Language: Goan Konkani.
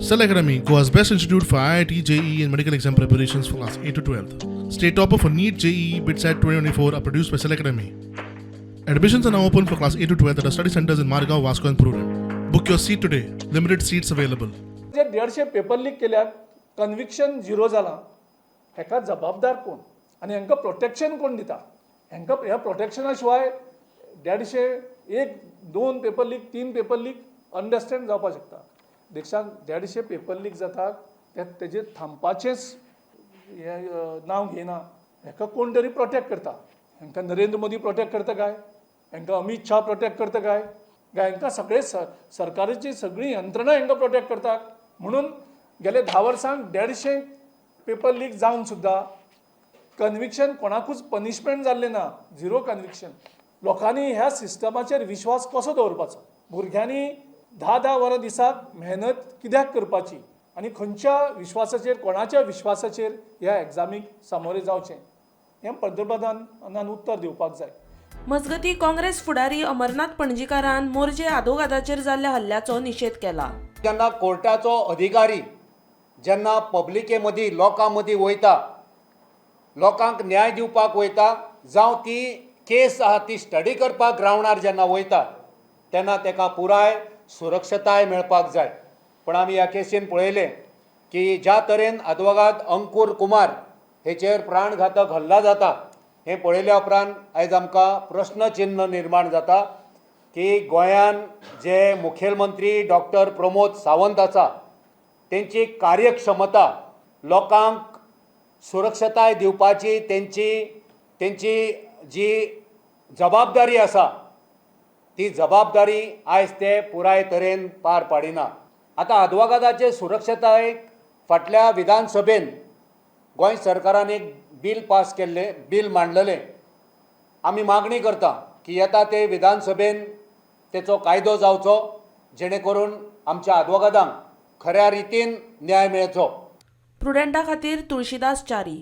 Cell Academy, Goa's best institute for IIT, JEE, and medical exam preparations for class 8 to 12. State topper for NEET, JEE, BITSAT 2024 are produced by Cell Academy. Admissions are now open for class 8 to 12 at our study centers in Margao, Vasco, and Prudent. Book your seat today. Limited seats available. J 150 paper leak केल्यात, कन्विक्शन झिरो जालां, हेका जबाबदार कोण आनी हांकां प्रोटेक्शन कोण दिता? हांकां ह्या प्रोटेक्शना शिवाय 150, एक दोन पेपर लीक, तीन पेपर लीक अंडरस्टँड जावपाक शकता. देशांत 150 पेपर लीक जातात ते तेजेर थांबपाचेंच हें नांव घेयना. हेका कोण तरी प्रोटेक्ट करता. हांकां नरेंद्र मोदी प्रोटेक्ट करता काय? हांकां अमीत शाह प्रोटेक्ट करता काय? काय हांकां सगळे सरकाराची सगळीं यंत्रणां हांकां प्रोटेक्ट करतात? म्हणून गेले 10 वर्सांक 150 पेपर लीक जावन सुद्दां कन्विक्शन, कोणाकूच पनिशमेंट जाल्लें ना, झिरो कन्विक्शन. लोकांनी ह्या सिस्टमाचेर विश्वास कसो दवरपाचो? भुरग्यांनी 10 10 वरां दिसाक मेहनत कित्याक करपाची आनी खंयच्या विश्वासाचेर, कोणाच्या विश्वासाचेर ह्या एग्जामीक सामोरे जावचें, हें पंतप्रधानान उत्तर दिवपाक जाय. मजगती, काँग्रेस फुडारी अमरनाथ पणजीकारान मोरजे आदोगादाचेर जाल्ल्या हल्ल्याचो निशेध केला. जेन्ना कोर्टाचो अधिकारी जेन्ना पब्लिके मदीं, लोकां मदीं वयता, लोकांक न्याय दिवपाक वयता, जावं ती केस आहा ती स्टडी करपाक ग्रावंडार जेन्ना वयता, तेन्ना ताका पुराय सुरक्षताय मेळपाक जाय. पूण आमी ह्या केसीन पळयलें की ज्या तरेन आदवोगाद अंकूर कुमार हेचेर प्राणघातक हल्ला जाता, हें पळयल्या उपरांत आयज आमकां प्रस्नचिन्न निर्माण जाता की गोंयान जे मुखेलमंत्री डॉक्टर प्रमोद सावंत आसा, तेंची कार्यक्षमता, लोकांक सुरक्षताय दिवपाची तेंची तेंची जी जबाबदारी आसा, ती जबाबदारी आयज ते पुराय तरेन पार पाडिना. आतां आदवोगादाचे सुरक्षतायेक फाटल्या विधानसभेन गोंय सरकारान एक बील पास केल्लें, बील मांडलेलें. आमी मागणी करता की येता ते विधानसभेन तेचो कायदो जावचो, जेणे करून आमच्या आदवोगादांक खऱ्या रितीन न्याय मेळचो. प्रुडंटा खातीर तुळशीदास च्यारी.